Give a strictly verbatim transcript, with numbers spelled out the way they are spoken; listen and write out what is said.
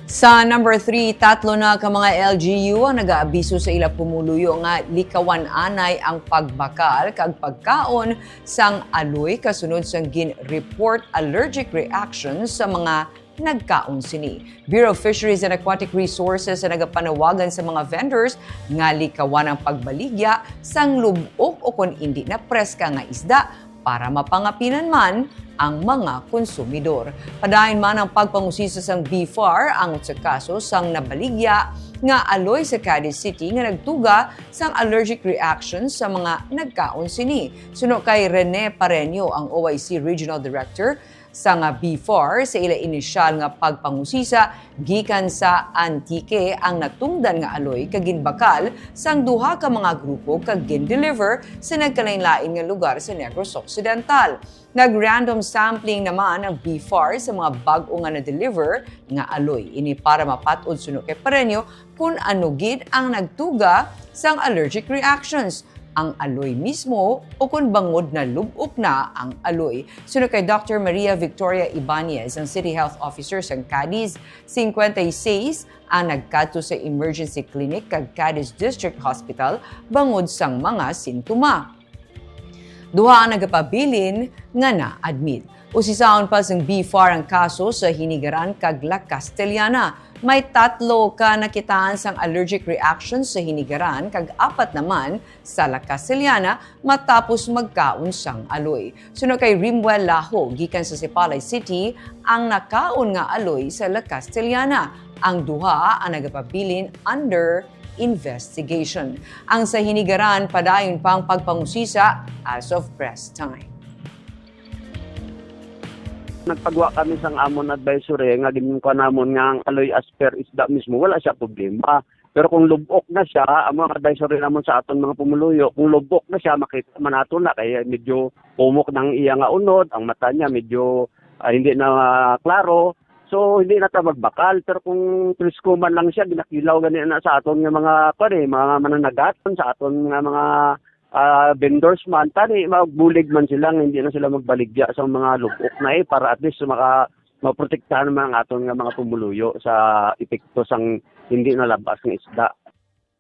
Sa number three, tatlo na ka mga L G U ang nagaabiso sa ila pumuluyo nga likawan anay ang pagbakal kag pagkaon sang aloy kasunod sang gin-report allergic reactions sa mga nagkaon sini. Bureau of Fisheries and Aquatic Resources ang nagapanawagan sa mga vendors nga likawan ang pagbaligya sang lub-ok o kon indi na preska nga isda para mapangapinan man ang mga konsumidor. Padayon man ang pagpangusisa sang BFAR angot sa kaso sang nabaligya nga aloy sa Cadiz City nga nagtuga sang allergic reaction sa mga nagkaon sini. Suno kay Rene Pareño, ang O I C Regional Director sang BFAR, sa ila inisyal nga pagpangusisa, gikan sa Antique ang natungdan nga aloy kag ginbakal sang duha ka mga grupo kag gin-deliver sa nagkalainlain nga lugar sa Negros Occidental. Nag-random sampling naman ang BFAR sa mga bag-o nga na-deliver nga aloy. Ini para mapat-od, suno kay Pareño, kun ano gid ang nagtuga sang allergic reactions, ang aloy mismo o kon bangod na lub-ok na ang aloy. Suno kay Doctor Maria Victoria Ibanez, ang City Health Officer sang Cadiz, singkwenta y seis ang nagkadto sa emergency clinic kag Cadiz District Hospital bangod sang mga sintoma. Duha ang nagapabilin nga na-admit. Usisaon pa sang BFAR ang kaso sa Hinigaran kag La Castellana. May tatlo ka nakitaan sang allergic reaction sa Hinigaran kag apat naman sa La Castellana matapos magkaon sang aloy. Suno kay Rimwell Laho, gikan sa Sipalay City, ang nakaon nga aloy sa La Castellana. Ang duha ang nagapabilin under investigation. Ang sa Hinigaran, padayon pang pagpangusisa as of press time. Nagpagwa kami sang amon advisory nga ginkuha namon nga ang aloy as per isda mismo, wala siya problema. Pero kung lubok na siya, ang mga advisory namon sa aton mga pumuluyo, kung lubok na siya, makita man nato na kay medyo pumok ng iya nga unod, ang mata niya medyo ah, hindi na klaro. So hindi na ta magbakal, pero kung presko man lang siya, ginakilaw gani na sa aton nga mga kuan eh, mga mananagaton, sa aton nga mga ah, vendors man, tani magbulig man sila nga hindi na sila magbaligya sa mga lubok na eh, para at least maka maprotektahan man ang aton nga mga pumuluyo sa epekto sang hindi nalabas nga isda.